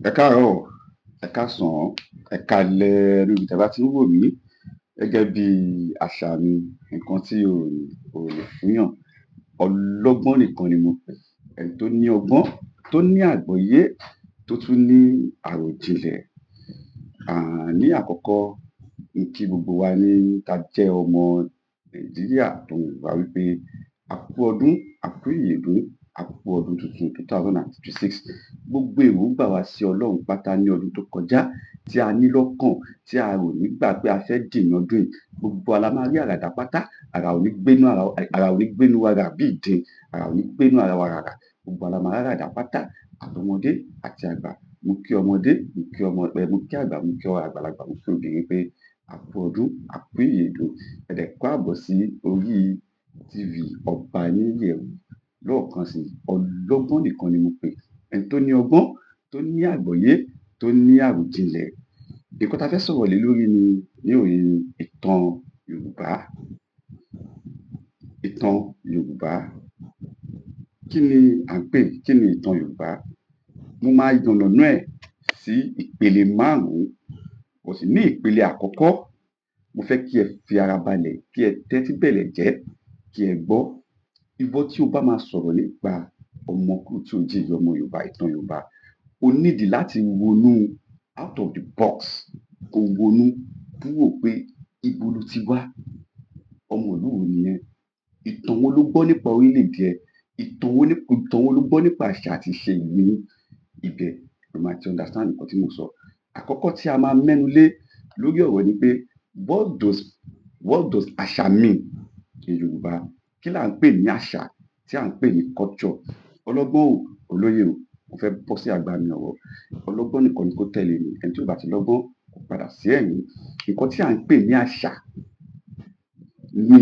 Ẹ káàárọ̀, ẹ káàsán, ẹ káalẹ́ níbi tẹ́ bá ti ń wò mí. Gẹ́gẹ́ bí àṣà mi, nǹkan tí o ò lè fúnyàn, ọlọ́gbọ́n nìkan ni mo pè. Ẹni tó ní ọgbọ́n, tó ní àgbọ́yé, tó tún ní àròjinlẹ̀. Ní àkọ́kọ́, mo kí gbogbo wa ní ta jẹ́ ọmọ Nàìjíríà tó ń wá wípé a kú ọdún, a kú ìyèdún, a kú ọdún tuntun 2026. Gbogbo èròǹgbà wa sí Ọlọ́run pátá ní ọdún tó kọjá tí a ní lọ́kàn, tí a rò nígbà pé a fẹ́ dì ní ọdún yìí. Gbogbo wa la máa rí àràdá pátá, àrà ò ní gbénú ara, àrà ò ní gbénú wa rà bí ìdin, àrà ò ní gbénú ara wa ràrà. Gbogbo wa la máa rí àràdá pátá, àtọmọdé àti àgbà. Mo kí ọmọdé, mo kí ọmọ, mo kí àgbà, mo kí àgbàlagbà, mo kí obìnrin pé a kú ọdún, a kú ìyèdún. Ẹ dẹ̀ kú àbọ̀ sí orí TV Ọba Níyẹ̀wò. Lẹ́ẹ̀kan sí, ọlọ́gbọ́n nìkan ni mo pè. Ẹni tó ní ọgbọ́n, tó ní àgbọ́yé, tó ní àròjinlẹ̀. Nǹkan tá fẹ́ sọ̀rọ̀ lé lórí ni ní òní ni ìtàn Yorùbá. Ìtàn Yorùbá. Kí ni à ń pè, kí ni ìtàn Yorùbá? Mo máa yànnàná ẹ̀ sí ìpele márùn-ún. Kò sì ní ìpele àkọ́kọ́, mo fẹ́ kí ẹ fi ara balẹ̀, kí ẹ tẹ́tí bẹ̀lẹ̀jẹ́, kí ẹ gbọ́. Ìwọ tí o bá máa sọ̀rọ̀ nípa ọmọ káàárọ̀ oòjíire, ọmọ Yorùbá, ìtàn Yorùbá, o need láti ronú out of the box, kó ronú kúrò pé ibo lo ti wá, ọmọ ìlú wo ni ẹ́, ìtàn wo ló gbọ́ nípa orílẹ̀-èdè ẹ, ìtàn wo ló gbọ́ nípa àṣà àti ìṣe ìlú yín. Ibẹ̀ ló máa ti understand nǹkan tí mò ń sọ. Àkọ́kọ́ tí a máa mẹ́nu lé lórí ọ̀rọ̀ ni pé what does àṣà mean in Yorùbá? Kí là ń pè ní àṣà tí à ń pè ní culture? Ọlọ́gbọ́n o, olóye o, mo fẹ́ bọ́ sí àgbàmì ọ̀rọ̀. Ọlọ́gbọ́n nìkan ni kó tẹ̀lé mi. Ẹni tí ò bá ti lọ́gbọ́n, kó padà sí ẹ̀yìn. Nǹkan tí à ń pè ní àṣà ni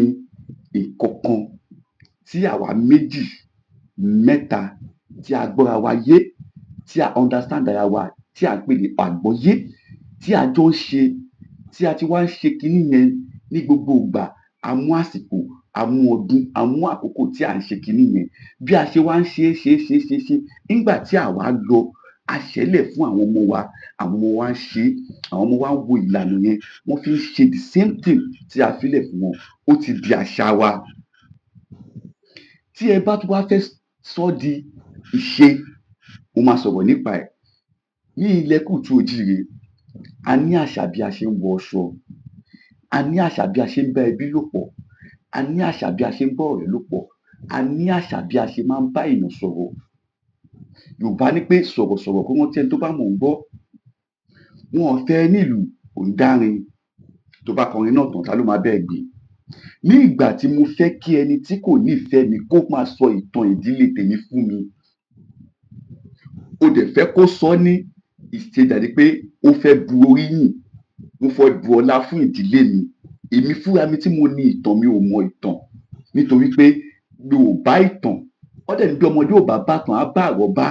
nǹkan kan tí àwa méjì, mẹ́ta tí a gbọ́ra wa yé, tí a understand ara wa, tí à ń pè ní àgbọ́yé, tí a jọ ń ṣe, tí a ti wá ń ṣe kiní yẹn ní gbogbo ìgbà. A mú àsìkò, a mú ọdún, a mú àkókò tí à ń ṣe kiní yẹn. Bí a ṣe wá ń ṣe é, ṣe é, ṣe é, ṣe é, ṣe é, nígbà tí àwa lọ, a ṣẹ́lẹ̀ fún àwọn ọmọ wa, àwọn ọmọ wa ń ṣe é, àwọn ọmọ wa ń wo ìlànà yẹn, wọ́n fi ń ṣe the same thing tí a fi lẹ̀ fún wọn. Ó ti di àṣà wa. Tí ẹ bá tún wá fẹ́ sọ́ di ìṣe, mo máa sọ̀rọ̀ nípa ẹ̀. Ní ilẹ̀ káàárọ̀ oòjíire, a ní àṣà bí a ṣe ń wọṣọ, a ní àṣà bí a ṣe ń bá ẹbí lò pọ̀, a ní àṣà bí a ṣe ń bá ọ̀rẹ́ lò pọ̀, a ní àṣà bí a ṣe máa ń bá èèyàn sọ̀rọ̀. Yorùbá ní pé sọ̀rọ̀sọ̀rọ̀ kó rántí ẹni tó bá mọ̀ ọ́n gbọ́. Wọn ò fẹ́ ẹ nílùú, ò ń dárin. Tó bá kọrin náà tán, ta ló máa bá ẹ gbè? Ní ìgbà tí mo fẹ́ kí ẹni tí kò nífẹ̀ẹ́ mi kó máa sọ ìtàn ìdílé tèmi fún mi, o dẹ̀ fẹ́ kó sọ ní ìṣe dàbí pé ó fẹ́ bu oríyìn, ó fẹ́ bu ọlá fún ìdílé mi. Èmi fúnra mi tí mo ní ìtàn, mi ò mọ ìtàn nítorí pé mi ò bá ìtàn. Wọ́n dẹ̀ ní bí ọmọdé ò bá bá ìtàn, á bá àrọ́bá,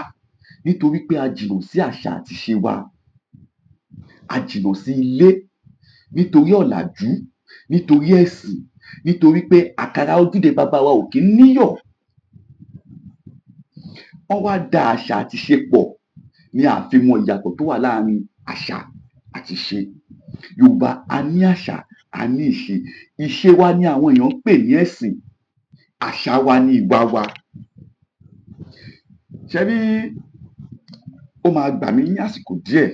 nítorí pé a jìnnà sí àṣà àti ìṣe wa. A jìnnà sí ilé nítorí ọ̀làjú, nítorí ẹ̀sìn, nítorí pé àkàrà ojúde baba wa ò kí ń níyọ̀. Wọ́n wá da àṣà àti ìṣe pọ̀ ni a fi mọ ìyàtọ̀ tó wà láàrin àṣà àti ìṣe. Yorùbá, a ní àṣà, a ní ìṣe. Ìṣe wa ni àwọn èèyàn ń pè ní ẹ̀sìn, àṣà wa ni ìwà wa. Ṣẹ rí, ó máa gbà mí ní àsìkò díẹ̀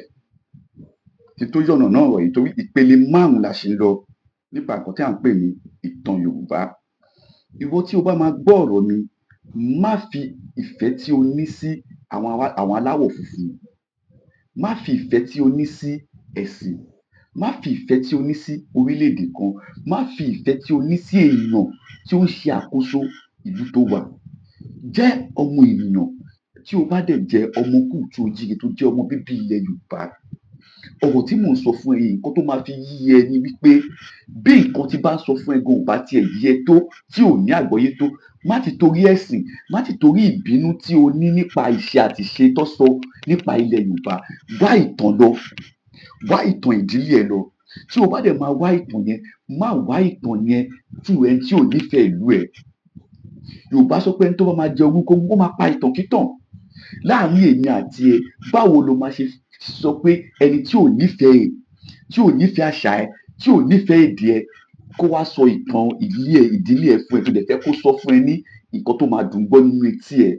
kí n tó yànnàná ọ̀rọ̀ yìí torí ìpele márùn-ún la ṣì ń lọ nípa nǹkan tí à ń pè ní ìtàn Yorùbá. Ìwọ tí o bá máa gbọ́ ọ̀rọ̀ mi, má fi ìfẹ́ tí o ní sí àwọn aláwọ̀ funfun, má fi ìfẹ́ tí o ní sí ẹ̀sìn, má fi ìfẹ́ tí o ní sí orílẹ̀-èdè kan, má fi ìfẹ́ tí o ní sí èèyàn tí ó ń ṣe àkóso ìlú tó wà. Jẹ́ ọmọ ènìyàn. Tí o bá dẹ̀ jẹ́ ọmọ káàárọ̀ oòjíire tó jẹ́ ọmọ bíbí ilẹ̀ Yorùbá, ọ̀rọ̀ tí mò ń sọ fún ẹ yìí, nǹkan tó máa fi yé ẹ ni wí pé bí nǹkan tí bá ń sọ fún ẹ gan ò bá tiẹ̀ yé ẹ tó, tí ò ní àgbọ́yé tó, má ti torí ẹ̀sìn, má ti torí ìbínú tí o ní nípa ìṣe àti ìṣe tó sọ nípa ilẹ̀ Yorùbá, wá ìtàn lọ, wá ìtàn ìdílé ẹ lọ. Tí o bá dẹ̀ máa wá ìtàn yẹn, má wá ìtàn yẹn through ẹni tí ò nífẹ̀ẹ́ ìlú ẹ̀. Yorùbá sọ pé ẹni tó bá máa jẹ orúkọ, ó máa pa ìtàn kítàn. Láàárín èmi àti ẹ, báwo lo máa ṣe Sọ pé ẹni tí ò nífẹ̀ẹ́ ẹ, tí ò nífẹ̀ẹ́ àṣà ẹ, tí ò nífẹ̀ẹ́ èdè ẹ, kó wá sọ ìtàn ìdílé ẹ fún ẹ, tó dẹ̀ fẹ́ kó sọ fún ẹ ní nǹkan tó máa dùn gbọ́ nínú etí ẹ,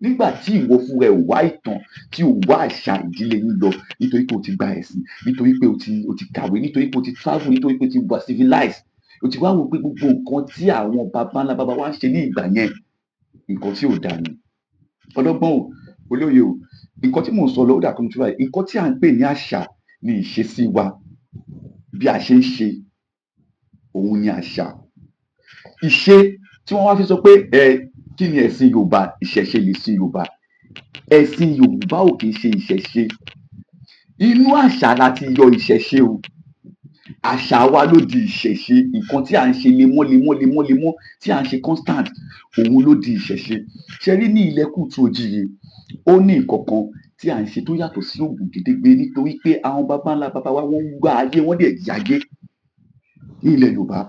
nígbà tí ìwọ fúnra ẹ ò wá ìtàn, tí ò wá àṣà ìdílé yín lọ, nítorí pé o ti gba ẹ̀sìn, nítorí pé o ti kàwé, nítorí pé o ti travel, nítorí pé o ti wà civilized, o ti wá wò pé gbogbo nǹkan tí àwọn baba ńlá baba wa ń ṣe ní ìgbà yẹn, nǹkan tí ò dáa ni. Ọlọ́gbọ́n o, olóye o, nǹkan tí mò ń sọ lọ, ó dà kan tó báyìí. Nǹkan tí à ń pè ní àṣà ní ìṣesí wa, bí a ṣe ń ṣe, òun ni àṣà. Ìṣe tí wọ́n wá fi sọ pé ẹ kí ni ẹ̀sìn Yorùbá? Ìṣẹ̀ṣe lẹ̀sìn Yorùbá. Ẹ̀sìn Yorùbá ò kì í ṣe ìṣẹ̀ṣe. Inú àṣà la ti yọ ìṣẹ̀ṣe o. Àṣà wa ló di ìṣẹ̀ṣe. Nǹkan tí à ń ṣe lemọ́ lemọ́ lemọ́ lemọ́, tí à ń ṣe constant, òun ló di ìṣẹ̀ṣe. Ṣe rí, ní ilẹ̀ kùtù òjìrì, ó ní nǹkan kan tí à ń ṣe tó yàtọ̀ sí Ògùn gédégbé, nítorí pé àwọn baba ńlá baba wa, wọ́n ń wá ayé, wọ́n dẹ̀ yáyé ní ilẹ̀ Yorùbá.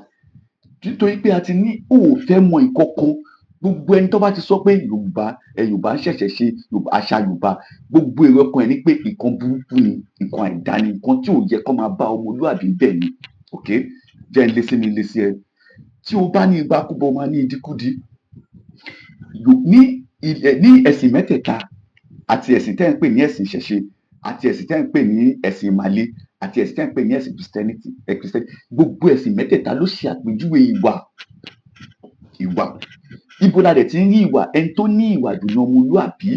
Nítorí pé a ti ní ò fẹ́ mọ nǹkan kan, gbogbo ẹni tó bá ti sọ pé Yorùbá ẹ, Yorùbá ń ṣẹ̀ṣẹ̀ ṣe, àṣà Yorùbá, gbogbo èrò ọkàn ẹ̀ ní pé nǹkan burúkú ni, nǹkan àìdá ni, nǹkan tí ò yẹ kó máa bá ọmọlúàbí bẹ́ẹ̀ ni. Ok, jẹ́ ń lé sí mi, lé sí ẹ. Tí o bá ní igbá kúbọ, máa ní ìdíkúdí ní ilẹ̀. Ní ẹ̀sìn mẹ́tẹ̀ẹ̀ta, àti ẹ̀sìn tẹ́ ń pè ní ẹ̀sìn ìṣẹ̀ṣe, àti ẹ̀sìn tẹ́ ń pè ní ẹ̀sìn ìmàle, àti ẹ̀sìn tẹ́ ń pè ní ẹ̀sìn Christianity, Christian, gbogbo ẹ̀sìn mẹ́tẹ̀ẹ̀ta ló ṣe àpèjúwe ìwà. Ìwà, ibo la dẹ̀ ti ń rí ìwà? Ẹni tó ní ìwà jù ní ọmọlúàbí.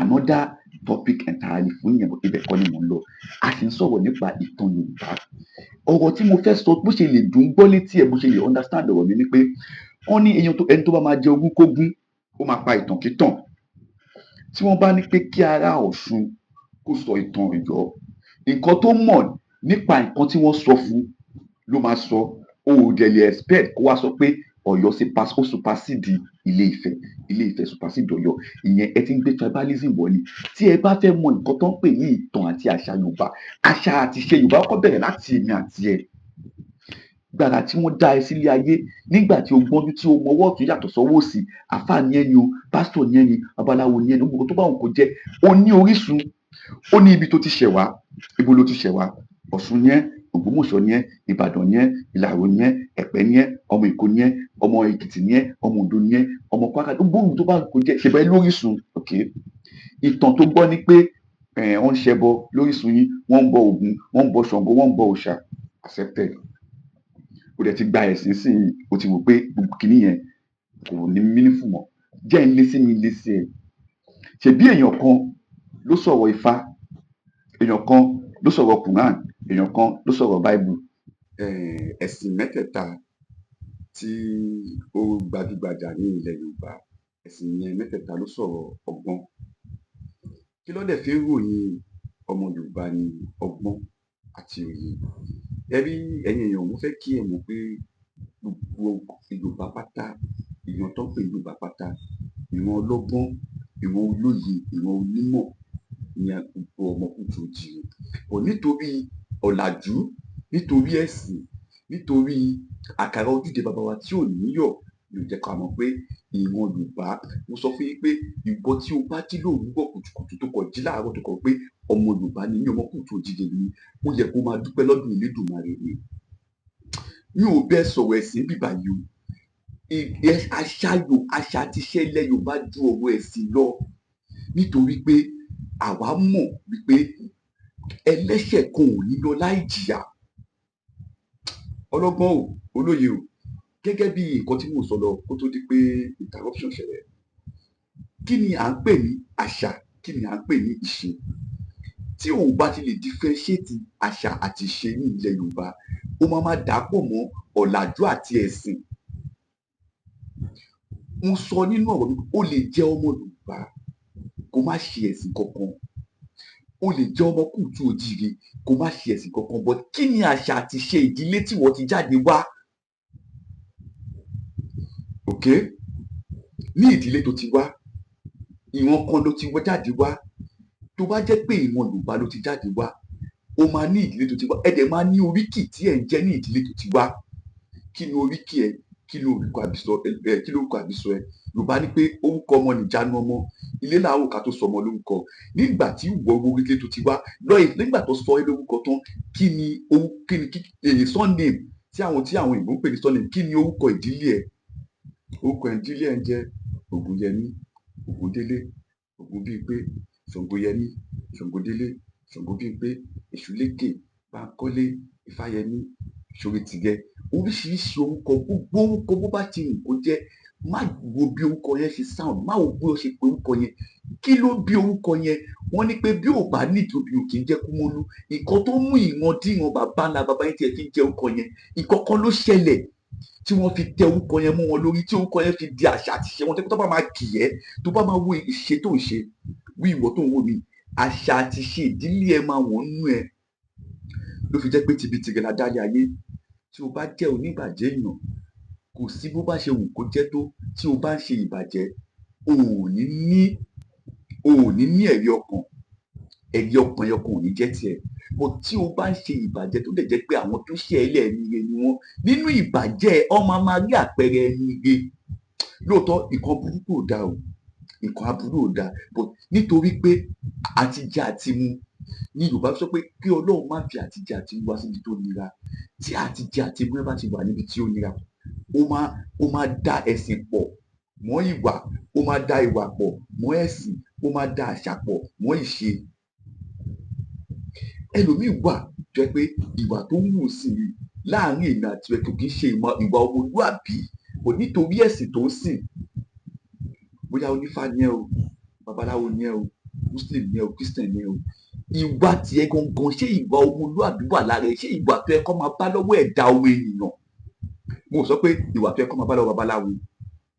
Another topic entirely fún ìyẹn, ibẹ̀ kọ́ ni mò ń lọ. A sì ń sọ̀rọ̀ nípa ìtàn Yorùbá. Ọ̀rọ̀ tí mo fẹ́ sọ, bó ṣe lè dùn gbọ́ létí ẹ̀, bó ṣe lè understand ọ̀rọ̀ mi ni pé wọ́n ní èèyàn tó, ẹni tó bá máa jẹ ogún kógún, ó máa pa ìtàn kítàn. Tí wọ́n bá ní pé kí ará Ọ̀ṣun kó sọ ìtàn Ọ̀yọ́, nǹkan tó mọ̀ nípa nǹkan tí wọ́n sọ fún ló máa sọ. O ò dẹ̀ lè expect kó wá sọ pé Ọ̀yọ́ ó supersede Ilé Ifẹ̀, Ilé Ifẹ̀ supersede Ọ̀yọ́. Ìyẹn, ẹ ti ń gbé tribalism wọlé. Tí ẹ bá fẹ́ mọ nǹkan tó ń pè ní ìtàn àti àṣà Yorùbá, àṣà àti ìṣe Yorùbá kọ́kọ́ bẹ̀rẹ̀ láti èmi àti ẹ. Gbàrà tí wọ́n dá ẹ sílé ayé, nígbà tí o gbọ́njú, tí o mọ ọwọ́ ọ̀tún yàtọ̀ sọ́wọ́ òsì, àfáà ni ẹ́ ni o, pásítọ̀ ni ẹ́ ni, babaláwo ni ẹ́ ni, gbogbo tó bá wù kó jẹ́, o ní orísun, ó ní ibi tó ti ṣẹ̀ wá. Ibo ló ti ṣẹ̀ wá? Ọ̀ṣun ni ẹ́, Ògbómọ̀ṣọ́ ni ẹ́, Ìbàdàn ni ẹ́, Ìlàró ni ẹ́, Ẹ̀pẹ́ ni ẹ́, ọmọ Èkó ni ẹ́, ọmọ Èkìtì ni ẹ́, ọmọ Oǹdó ni ẹ́, ọmọ Kwara, gbogbo ohun tó bá wù kó jẹ́, ṣèbẹ́ lórísun. Ok, ìtàn tó gbọ́ ni pé wọ́n ń ṣẹbọ lórísun yín, wọ́n ń bọ Ògún, wọ́n ń bọ Ṣàngó, wọ́n ń bọ òòṣà. Accepted. O dẹ̀ ti gba ẹ̀sìn sí i, o ti wò pé gbogbo kìíní yẹn kò ní meaningful mọ́. Jẹ́ ń lé sí mi, lé sí ẹ. Ṣebí èèyàn kan ló sọ̀rọ̀ Ifá, èèyàn kan ló sọ̀rọ̀ Quran, èèyàn kan ló sọ̀rọ̀ Bible. Ẹ̀sìn mẹ́tẹ̀ẹ̀ta tí ó gbajúgbajà ní ilẹ̀ Yorùbá, ẹ̀sìn yẹn mẹ́tẹ̀ẹ̀ta ló sọ̀rọ̀ ọgbọ́n. Kí ló dẹ̀ fi ń ròyìn ọmọ Yorùbá ní ọgbọ́n àti òye? Ẹ rí, ẹ̀yin èèyàn, mo fẹ́ kí ẹ mọ̀ pé gbogbo Yorùbá pátá, ìran tó ń pè ní Yorùbá pátá, ìran ọlọ́gbọ́n, ìran olóye, ìran onímọ̀ ní gbogbo ọmọ kúùtù oòjíire. But nítorí ọ̀làjú, nítorí ẹ̀sìn, nítorí àkàrà ojúde bàbá wa tí ò níyọ̀ ni ò jẹ́ ká mọ̀ pé ìran Yorùbá. Mo sọ fún yín pé ìwọ tí o bá jí lówùúrọ̀ kùtùkùtù, tó kàn jí láàárọ̀, tó kàn pé ọmọ Yorùbá ni mí, ọmọ kúùtù oòjíire ni mí, ó yẹ kó máa dúpẹ́ lọ́dún Elédùmarè ni. Mi ò bẹ́ẹ̀ sọ̀rọ̀ ẹ̀sìn bíbá yìí o. Àṣà àti ìṣe ilẹ̀ Yorùbá ju ọ̀rọ̀ ẹ̀sìn lọ, nítorí pé àwa mọ̀ wípé ẹlẹ́ṣẹ̀ kan ò ní lọ láì jìyà. Ọlọ́gbọ́n o, olóye o, gẹ́gẹ́ bí nǹkan tí mò ń sọ lọ kó tó di pé interruption ṣẹlẹ̀, kí ni à ń pè ní àṣà? Kí ni à ń pè ní ìṣe? Tí o ò bá ti lè differentiate àṣà àti ìṣe ní ilẹ̀ Yorùbá, ó máa máa dà á pọ̀ mọ́ ọ̀làjú àti ẹ̀sìn. Mo sọ nínú ọ̀rọ̀ mi, o lè jẹ́ ọmọ Yorùbá kó má ṣe ẹ̀sìn kankan, o lè jẹ́ ọmọ kùtù òjíire kó má ṣe ẹ̀sìn kankan, but kí ni àṣà àti ìṣe ìdílé tí wọ́n ti jáde wá? Ok, ní ìdílé tó ti wá, ìran kan ló ti wá jáde wá. Tó bá jẹ́ pé ìran Yorùbá ló ti jáde wá, o máa ní ìdílé tó ti wá, ẹ dẹ̀ máa ní oríkì tí ẹ̀ ń jẹ́ ní ìdílé tó ti wá. Kí ni oríkì ẹ? Kí ló orúkọ àbísọ ẹ? Kí lórúkọ àbísọ ẹ? Yorùbá ní pé orúkọ ọmọ nìjánu ọmọ, ilé làwọn ká tó sọ ọmọ lórúkọ. Nígbà tí ìwọ owó orílẹ̀ tó ti wá lọ́yìn, nígbà tó sọ ẹ́ lórúkọ tán, kí ni orú kí ni kí èyí surname tí àwọn òyìnbó ń pè ní surname? Kí ni orúkọ ìdílé ẹ? Orúkọ ìdílé ẹ ń jẹ́ Ògúnyẹmí, Ògúndélé, Ògúnbímpé, Ṣàngóyẹmí, Ṣàngódélé, Ṣàngóbímpé, Èṣùlékè, Bánkọ́lé, Ifáyẹmí, Ṣorítirẹ. Oríṣiríṣi orúkọ, gbogbo orúkọ bó bá ti wù kó jẹ́, má wo bí orúkọ yẹn ṣe sound, má wo bí ó ṣe pe orúkọ yẹn. Kí ló bí orúkọ yẹn? Wọ́n ní pé bí ò bá nídìí, obìnrin ò kì í jẹ́ Kúmólú. Nǹkan tó mú ìran díran bàbá ńlá bàbá yẹn tí ẹ fi ń jẹ́ orúkọ yẹn, nǹkan kan ló ṣẹlẹ̀ tí wọ́n fi tẹ orúkọ yẹn mọ́ wọn lórí, tí orúkọ yẹn fi di àṣà àti ìṣe wọn. Tó bá máa kì ẹ́, tó bá máa wo ìṣe tó ń ṣe, wí ìwọ tó ń wò mí, àṣà àti ìṣe ìdílé ẹ máa wọ̀n nú ẹ. Ló fi jẹ́ pé tibi tirẹ̀ la dálé ayé. Tí o bá jẹ́ oníbàjẹ́ èèyàn, kò sí bó bá ṣe wù kó jẹ́ tó, tí o bá ń ṣe ìbàjẹ́, o ò ní ní ẹ̀rí ọkàn. Ẹ̀rí ọkàn ẹyọ kan ò ní jẹ́ tiẹ̀. But tí o bá ń ṣe ìbàjẹ́, tó dẹ̀ jẹ́ pé àwọn tó ṣẹ̀ ẹ́ lẹ̀ ẹni ire ni wọ́n, nínú ìbàjẹ́ ẹ, wọ́n máa máa rí àpẹẹrẹ ẹni ire. Lóòótọ́, nǹkan burúkú ò dáa o, nǹkan aburú ò dáa, but nítorí pé àtijẹ àti mu ní Yorùbá sọ pé kí Ọlọ́run má fi àtijẹ àti mu wá síbi tó nira. Tí àtijẹ àti mu bá ti wà níbi tí ó nira, ó máa da ẹ̀sìn pọ̀ mọ́ ìwà, ó máa da ìwà pọ̀ mọ́ ẹ̀sìn, ó máa da àṣà pọ̀ mọ́ ìṣe. Ẹlòmíì wà tó jẹ́ pé ìwà tó ń wù sí i láàrin èmi àti ẹ kò kí ń ṣe ìwà ọmọlúàbí, kò nítorí ẹ̀sìn tó ń sìn. Bóyá onífá ni ẹ́ o, babaláwo ni ẹ́ o, Muslim ni ẹ́ o, Christian ni ẹ́ o, ìwà tiẹ̀ gangan, ṣé ìwà ọmọlúàbí wà lára ẹ? Ṣé ìwà tó yẹ kó máa bá lọ́wọ́ ẹ̀dá ọmọ ènìyàn? Mo sọ pé ìwà tó yẹ kó máa bá lọ́wọ́ babaláwo,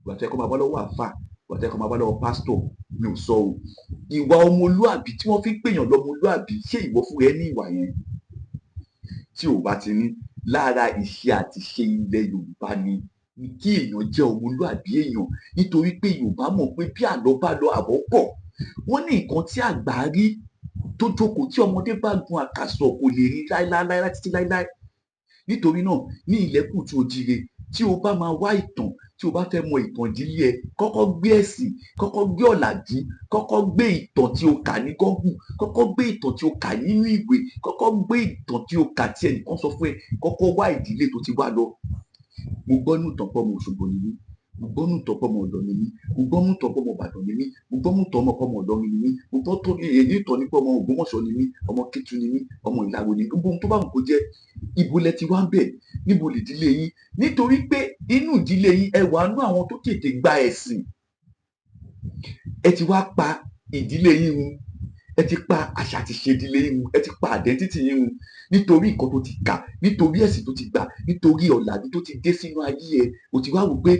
ìwà tó yẹ kó máa bá lọ́wọ́ àfà, ìwà tó yẹ kó máa bá lọ́wọ́ pásítọ̀ mi ò sọ o. Ìwà ọmọlúàbí tí wọ́n fi ń pèèyàn lọ́mọlúàbí, ṣé ìwọ fúnra ẹ ní ìwà yẹn? Tí ò bá ti ní, lára ìṣe àti ìṣe ilẹ̀ Yorùbá ni kí èèyàn jẹ́ ọmọlúàbí èèyàn, nítorí pé Yorùbá mọ̀ pé bí àlọ́ bá lọ, àbọ̀ bọ̀. Wọ́n ní nǹkan tí àgbà rí tó jókòó, tí ọmọdé bá gun àkàsọ̀, kò lè rí láéláé títí láéláé. Nítorí náà, ní ilẹ̀ kùtù òjìrè, tí o bá máa wá ìtàn, tí o bá fẹ́ mọ ìtàn ìdílé ẹ, kọ́kọ́ gbé ẹ̀sìn, kọ́kọ́ gbé ọ̀làjú, kọ́kọ́ gbé ìtàn tí o kà ní Google, kọ́kọ́ gbé ìtàn tí o kà nínú ìwé, kọ́kọ́ gbé ìtàn tí o kà tí ẹnìkan sọ fún ẹ, kọ́kọ́ wá ìdílé tó ti wá lọ. Mo gbọ́ nù ìtàn pé ọmọ Òṣogbo ni mí, mo gbọ́ nù ìtàn pé ọmọ Ọ̀yọ́ ni mí, mo gbọ́ nù ìtàn pé ọmọ Ìbàdàn ni mí, mo gbọ́ nù ìtàn pé ọmọ Ìlọrin ni mí, mo gbọ́ tó èyí ìtàn ní pé ọmọ Ògbómọ̀ṣọ́ ni mí, ọmọ Kétu ni mí, ọmọ Ìlaro ni mí. Gbogbo ohun tó bá wù kó jẹ́, ibo lẹ ti wá ń bẹ̀? Níbo lìdílé yín? Nítorí pé inú ìdílé yín, ẹ wà nú àwọn tó tètè gba ẹ̀sìn. Ẹ ti wá pa ìdílé yín run, ẹ ti pa àṣà àti ìṣe ìdílé yín run, ẹ ti pa identity yín run nítorí nǹkan tó ti kà, nítorí ẹ̀sìn tó ti gbà, nítorí ọ̀làjú tó ti dé sínú ayé ẹ. O ti wá wò pé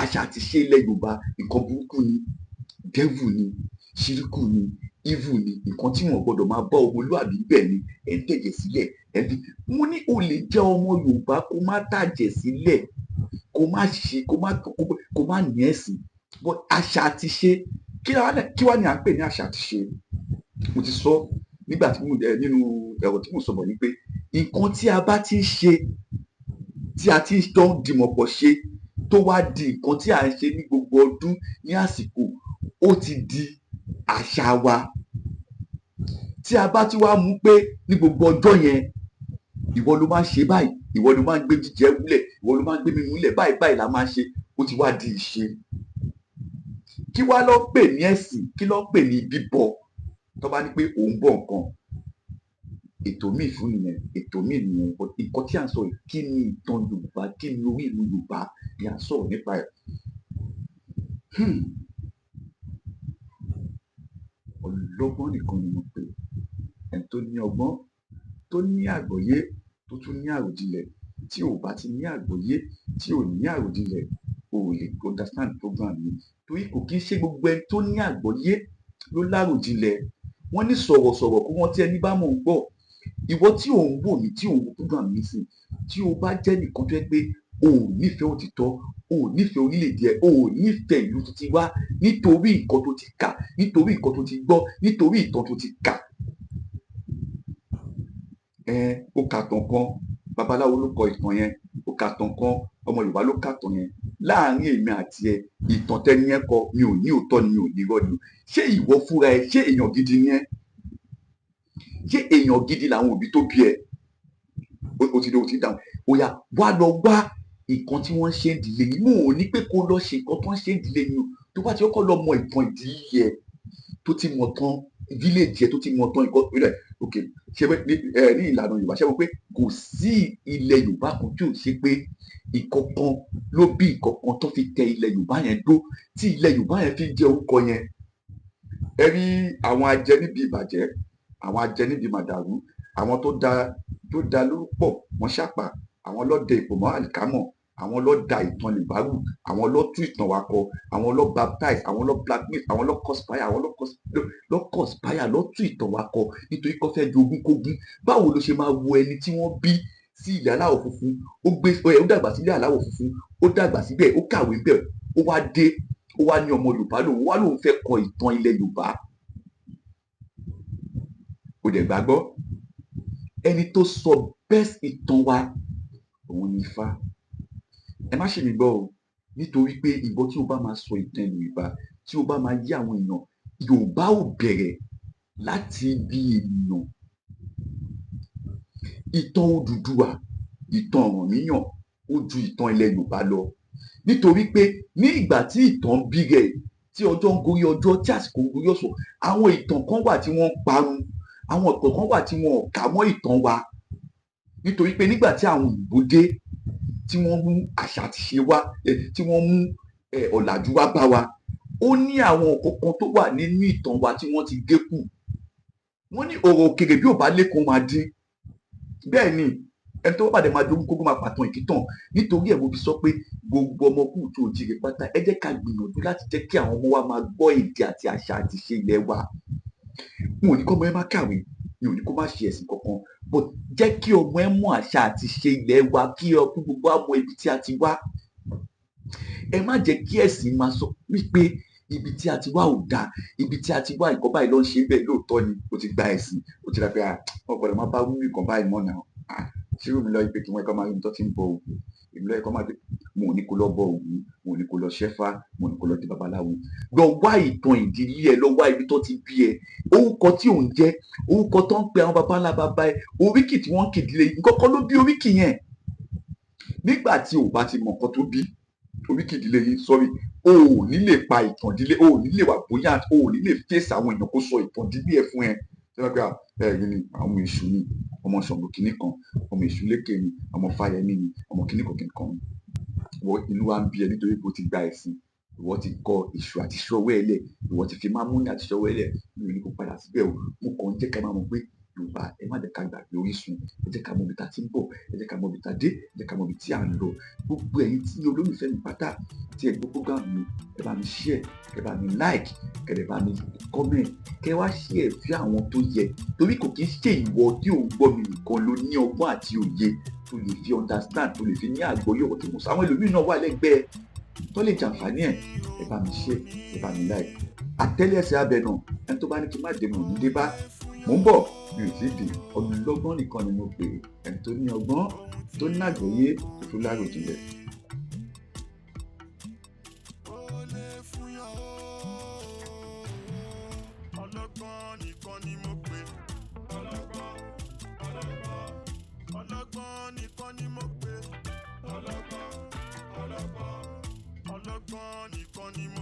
àṣà àti ìṣe ilẹ̀ Yorùbá, nǹkan burúkú ni, devil ni, ṣíríkù ni, evil ni, nǹkan tí wọn gbọdọ̀ máa bá ọmọlúàbí bẹ̀ ni. Ẹ̀ ń tẹ̀jẹ̀ sílẹ̀, ẹ̀ fi mo ní o lè jẹ́ ọmọ Yorùbá kó má tàjẹ̀ sílẹ̀, kó má ṣe, kó má ní ẹ̀sìn, but àṣà àti ìṣe, kí wá ní à ń pè ní àṣà àti ìṣe? Mo ti sọ nígbà tí mo ẹ nínú ẹ̀rọ tí mo sọ bọ̀ ni pé nǹkan tí a bá ti ń ṣe, tí a ti jọ ń dìmọ̀pọ̀ ṣe, tó wá di nǹkan tí à ń ṣe ní gbogbo ọdún ní àsìkò, ó ti di àṣà wa. Tí a bá ti wá mú pé ní gbogbo ọjọ́ yẹn, ìwọ ló máa ń ṣe báyìí, ìwọ ló máa ń gbé jíjẹ wúlẹ̀, ìwọ ló máa ń gbé mímu wúlẹ̀, báyìí báyìí la máa ń ṣe, ó ti wá di ìṣe. Kí wá ló pè ní ẹ̀sìn? Kí ló pè ní bíbọ? Tó bá ní pé òun bọ nǹkan, ètò míì fún nìyẹn, ètò míì nìyẹn. But nǹkan tí à ń sọ yìí, kí ni ìtàn Yorùbá, kí ni orí ìlú Yorùbá ni à ń sọ̀rọ̀ nípa ẹ̀. Ọlọ́gbọ́n nìkan ni mo pè, ẹni tó ní ọgbọ́n, tó ní àgbọ́yé, tó tún ní àròjinlẹ̀. Tí ò bá ti ní àgbọ́yé, tí ò ní àròjinlẹ̀, o ò lè understand program mi, torí kò kí ń ṣe gbogbo ẹni tó ní àgbọ́yé ló láròjinlẹ̀. Wọ́n ní sọ̀rọ̀sọ̀rọ̀ kó wọ́n tí ẹni bá mọ̀ ń gbọ́. Ìwọ tí ò ń wò mí, tí ò ń wo program mi sí, tí o bá jẹ́ nìkan tó jẹ́ pé o ò nífẹ̀ẹ́ òtítọ́, o ò nífẹ̀ẹ́ orílẹ̀-èdè ẹ, o ò nífẹ̀ẹ́ ìlú tó ti wá, nítorí nǹkan tó ti kà, nítorí nǹkan tó ti gbọ́, nítorí ìtàn tó ti kà, ẹ ó ka tàn kan, babaláwo ló kọ ìtàn yẹn, ó ka tàn kan. Ọmọ Yorùbá ló kàtàn yẹn. Láàárín èmi àti ẹ, ìtàn tẹ́ni yẹn kọ, mi ò ní òótọ́ ni, mi ò ní irọ́ ni. Ṣé ìwọ fúnra ẹ, ṣé èèyàn gidi ni ẹ? Ṣé èèyàn gidi làwọn òbí tó bí ẹ? O ti o ti dáhùn. Ó yá, wá lọ wá nǹkan tí wọ́n ń ṣe ìdílé yìí. Mo ò ní pé kó lọ ṣe nǹkan tó ń ṣe ìdílé yìí o. Tó bá ti kọ́kọ́ lọ mọ ìtàn ìdílé ẹ, tó ti mọ̀ tán village ẹ, tó ti mọ̀ tán nǹkan ìpínlẹ̀. Ok, ṣe pé ní ìlànà Yorùbá, ṣe pé kò sí ilẹ̀ Yorùbá kan tí ò ṣe pé ìkọ̀kan ló bí ìkọ̀kan tó fi tẹ ilẹ̀ Yorùbá yẹn dó, tí ilẹ̀ Yorùbá yẹn fi jẹ́ orúkọ yẹn. Ẹ rí àwọn ajẹ níbi ìbàjẹ́, àwọn ajẹ níbi màdàrú, àwọn tó da lórúpọ̀ mọ́ ṣàpà, àwọn ló dẹ ìpò mọ́ àlìkámọ̀, àwọn ló da ìtàn Yorùbá rú, àwọn ló tú ìtàn wa kọ, àwọn ló baptize, àwọn ló blackmail, àwọn ló conspire, àwọn ló conspire, ló tú ìtàn wa kọ nítorí kó fẹ́ jogún kógún. Báwo ló ṣe máa wo ẹni tí wọ́n bí sí ilẹ̀ aláwọ̀ funfun, ó gbé, ó dàgbà sí ilẹ̀ aláwọ̀ funfun, ó dàgbà síbẹ̀, ó kàwé bẹ̀, ó wá dé, ó wá ní ọmọ Yorùbá lòun, ó wá lòun fẹ́ kọ ìtàn ilẹ̀ Yorùbá, ó dẹ̀ gbàgbọ́? Ẹni tó sọ best ìtàn wa, òun ni Ifá. Ẹ má ṣe mí gbọ́ o, nítorí pé ìwọ tí o bá máa sọ ìtàn Yorùbá, tí o bá máa yí àwọn èèyàn, Yorùbá ò bẹ̀rẹ̀ láti ibi ènìyàn. Ìtàn Odùduwà, ìtàn Ọ̀rànmíyàn, ó ju ìtàn ilẹ̀ Yorùbá lọ, nítorí pé ní ìgbà tí ìtàn bí rẹ̀, tí ọjọ́ ń gorí ọjọ́, tí àsìkò ń gorí ọ̀sán, àwọn ìtàn kan wà tí wọ́n ń parun, àwọn ìtàn kan wà tí wọn ò kà mọ́ ìtàn wa, nítorí pé nígbà tí àwọn òyìnbó dé, tí wọ́n mú àṣà àti ìṣe wá, tí wọ́n mú ọ̀làjú wá bá wa, ó ní àwọn nǹkan kan tó wà nínú ìtàn wa tí wọ́n ti gé kù. Wọ́n ní ọ̀rọ̀ òkèrè, bí ò bá lékun, máa dín. Bẹ́ẹ̀ ni, ẹni tó bá pàdé máa jogún kókó, máa pàtàn ìkítàn. Nítorí ẹ̀ mo fi sọ pé gbogbo ọmọ kúùtù òjìrè pátá, ẹ jẹ́ ká gbìyànjú láti jẹ́ kí àwọn ọmọ wa máa gbọ́ èdè àti àṣà àti ìṣe ilẹ̀ wa. N ò ní kọ́ ọmọ ẹ má kàwé, mi ò ní kó má ṣe ẹ̀sìn kankan, but jẹ́ kí ọmọ ẹ mọ̀ àṣà àti ìṣe ilẹ̀ wa, kí gbogbo wa mọ ibi tí a ti wá. Ẹ má jẹ́ kí ẹ̀sìn máa sọ wípé ibi tí a ti wá ò dáa, ibi tí a ti wá, nǹkan báyìí ló ń ṣe bẹ́ẹ̀. Lóòótọ́ ni o ti gba ẹ̀sìn, o ti rà pé wọ́n gbọ́dọ̀ máa bá wí nǹkan báyìí mọ́ náà. Ṣírò mi lọ pé kí wọ́n kọ́ máa rí ibi tó ti ń bọ Ògún, èmi lọ́yẹ̀ kọ́ máa dé. Mo ò ní kó lọ bọ Ògún, mo ò ní kó lọ ṣẹ́fá, mo ò ní kó lọ di babaláwo. Lọ wá ìtàn ìdílé ẹ, lọ wá ibi tó ti bí ẹ, orúkọ tí ò ń jẹ́, orúkọ tó ń pe àwọn baba ńlá baba ẹ, oríkì tí wọ́n ń kìdílé, nǹkan kan ló bí oríkì yẹn. Nígbà tí o bá ti mọ nǹkan tó bí oríkì ìdílé yìí, sorry, o ò ní lè pa ìtàn ìdílé, o ò ní lè wà bóyá o ò ní lè fèsì àwọn èèyàn kó sọ ìtàn ìdílé ẹ fún ẹ. Ṣé wọ́n gbé ẹ rí ni àwọn èṣù ni, ọmọ Ṣàngó kìíní kan, ọmọ èṣù lékè ni, ọmọ Fáyẹmí ni, ọmọ kìíní kan kìíní kan. Wọ inú wa ń bí ẹ nítorí pé o ti gba ẹ̀sìn, ìwọ ti kọ èṣù àti ṣọwọ́ ẹ lẹ̀, ìwọ ti fi mámúni àti ṣọwọ́ ẹ lẹ̀. Mi ò ní kó padà síbẹ̀ o. Mo kàn ń jẹ́ ká máa mọ̀ pé Yorùbá, ẹ má jẹ́ ká gbàgbé orísun. Ẹ jẹ́ ká mọ ibi tá a ti ń bọ̀, ẹ jẹ́ ká mọ ibi tá a dé, ẹ jẹ́ ká mọ ibi tí à ń lọ. Gbogbo ẹ̀yin tí olólùfẹ́ mi pátá tí ẹ gbọ́ program mi, ẹ bá mi share, ẹ bá mi like, kẹ́ ẹ bá mi comment, kẹ́ wá share fún àwọn tó yẹ, torí kò kí ń ṣe ìwọ tí ò ń gbọ́ mi nìkan ló ní ọgbọ́n àti òye tó lè fi understand, tó lè fi ní àgbọ́yé ọ̀rọ̀ tí mo sọ. Àwọn ẹlòmíì náà wà lẹ́gbẹ̀ẹ́ tó lè jàǹfààní ẹ̀. Ẹ bá mi share, ẹ bá mi like. Àtẹ́lẹsẹ̀ abẹ náà, ẹni tó bá ní kí n má dé, mò ń dé bá. Mò ń bọ̀, mi ò tí ì dé. Ọlọ́gbọ́n nìkan ni mo pè é, ẹni tó ní ọgbọ́n, tó ní àgbọ́yé, tó tún láròjinlẹ̀. Ó lè fún yàn ó. Ọlọ́gbọ́n nìkan ni mo pè. Ọlọ́gbọ́n, ọlọ́gbọ́n, ọlọ́gbọ́n nìkan ni mo pè. Ọlọ́gbọ́n, ọlọ́gbọ́n, ọlọ́gbọ́n nìkan ni mo